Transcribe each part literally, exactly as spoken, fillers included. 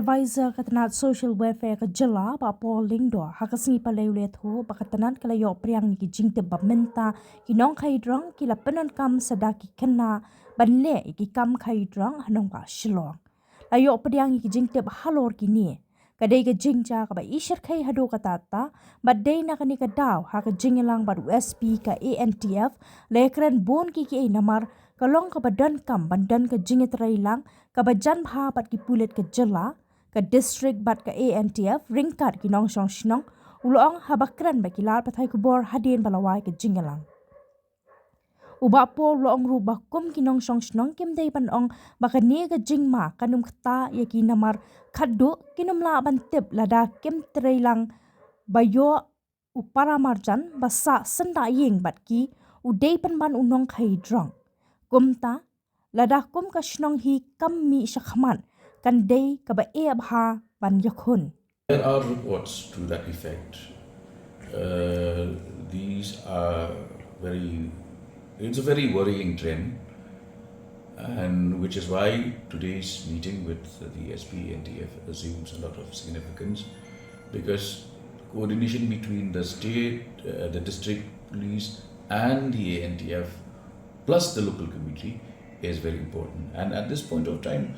Advisor ka tnat Social Welfare ka jylla, Bah Paul Lyngdoh, ha ka sngi Palei u la ïathuh ba ka tnat ka la ïoh pdiang ïa ki jingtip ba mynta ki nongkhaïi jrong ki la pyndonkam sa da ki khynnah ban leh ïa ki kam khaïi jrong ha nongbah Shillong. La ïoh pdiang ïa ki jingtip halor kine. Ka dei ka jingjia kaba i shyrkhei haduh katta katta, bad dei na kane ka daw ha ka jingïalang bad u S P ka A N T F, la ïakren bun kiei kiei namar ka long kaba donkam ban don ka jingïatreilang kaba jan bha bad ki pulit ka jylla, ka district bad ka A N T F ryngkat ki nongshong shnong, u la ong haba kren bad ki lad pathai khubor hadien ba la wai ka jingïalang. U Bah Paul u la ong ruh ba kum ki nongshong shnong kim dei ban ong ba kane ka jingma kan ym ktah ïa ki namar khatduh kin ym lah ban tip lada kim treilang ba ïoh u paramarjan ba sah syndah ïing bad ki, u dei pynban u nongkhaïi jrong. Kumta, lada kum ka shnong hi kam mih shakhmat, kan dei kaba eh bha ban ïakhun. There are reports to that effect. Uh, these are very, it's a very worrying trend, and which is why today's meeting with the S P A N T F assumes a lot of significance, because coordination between the state, uh, the district police, and the A N T F, plus the local community, is very important. And at this point of time,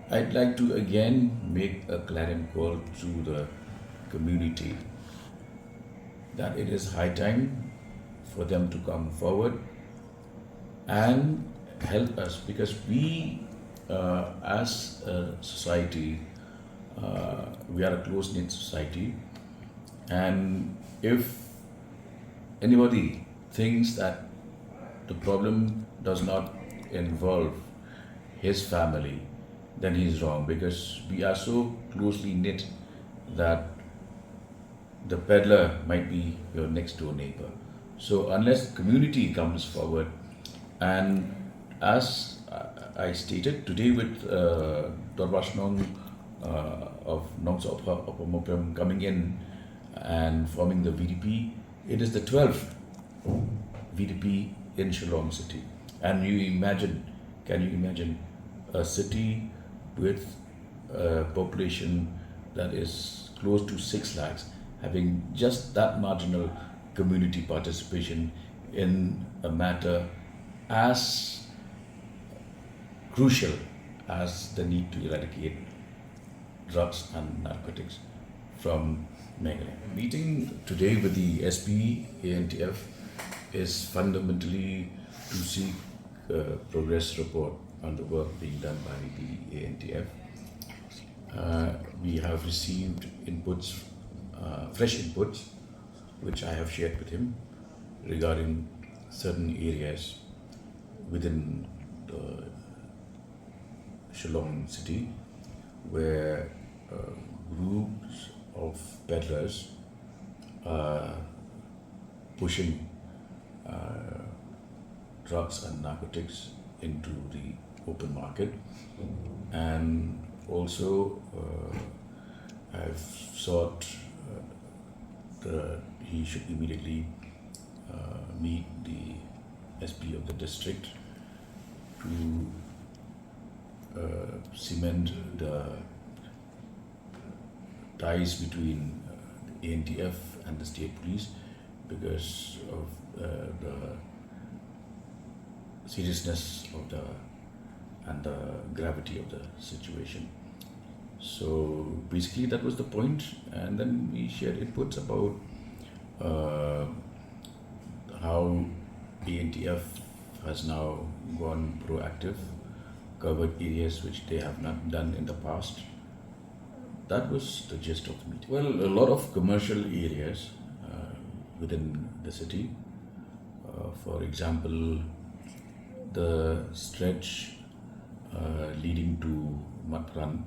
I'd like to again make a clarion call to the community that it is high time for them to come forward and help us, because we, uh, as a society, uh, we are a close-knit society, and if anybody thinks that the problem does not involve his family, then he's wrong, because we are so closely knit that the peddler might be your next door neighbor. So unless the community comes forward, and as I I stated today with, uh, Dorbar Shnong, uh, of Nongsoh Upper, Upper Mawprem coming in and forming the V D P, it is the twelfth V D P in Shillong city. And you imagine, can you imagine a city with a population that is close to six lakhs, having just that marginal community participation in a matter as crucial as the need to eradicate drugs and narcotics from Meghalaya? Meeting today with the S P A N T F is fundamentally to seek a progress report on the work being done by the A N T F. Uh, we have received inputs, uh, fresh inputs, which I have shared with him regarding certain areas within the Shillong city where, uh, groups of peddlers are pushing, uh, drugs and narcotics into the open market, and also, uh, I've sought, uh, that he should immediately, uh, meet the S P of the district to, uh, cement the ties between, uh, the A N T F and the state police because of, uh, the seriousness of the and the gravity of the situation. So basically, that was the point, and then we shared inputs about, uh, how A N T F has now gone proactive, covered areas which they have not done in the past. That was the gist of the meeting. Well, a lot of commercial areas, uh, within the city. Uh, for example, the stretch, uh, leading to Matpran,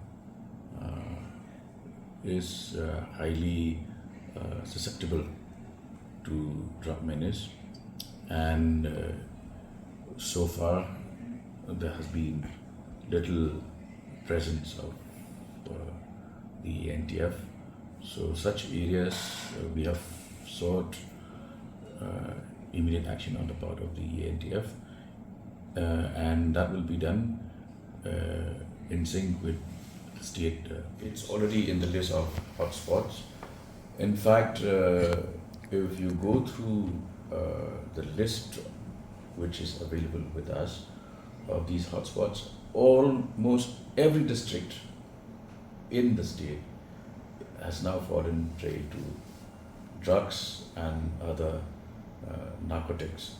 uh, is, uh, highly, uh, susceptible to drug menace, and, uh, so far there has been little presence of, uh, the A N T F. So such areas, uh, we have sought, uh, immediate action on the part of the A N T F, uh, and that will be done, uh, in sync with state. Uh, it's already in the list of hotspots. In fact, uh, if you go through uh, the list which is available with us of these hotspots, almost every district in the state has now fallen prey to drugs and other uh, narcotics.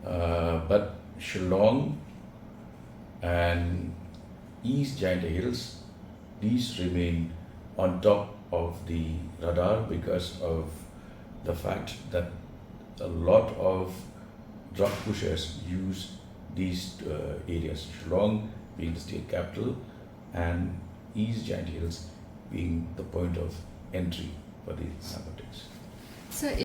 Uh, but Shillong and East Jaintia Hills, these remain on top of the radar because of the fact that a lot of drug pushers use these uh, areas, Shillong being the state capital and East Jaintia Hills being the point of entry for the narcotics. So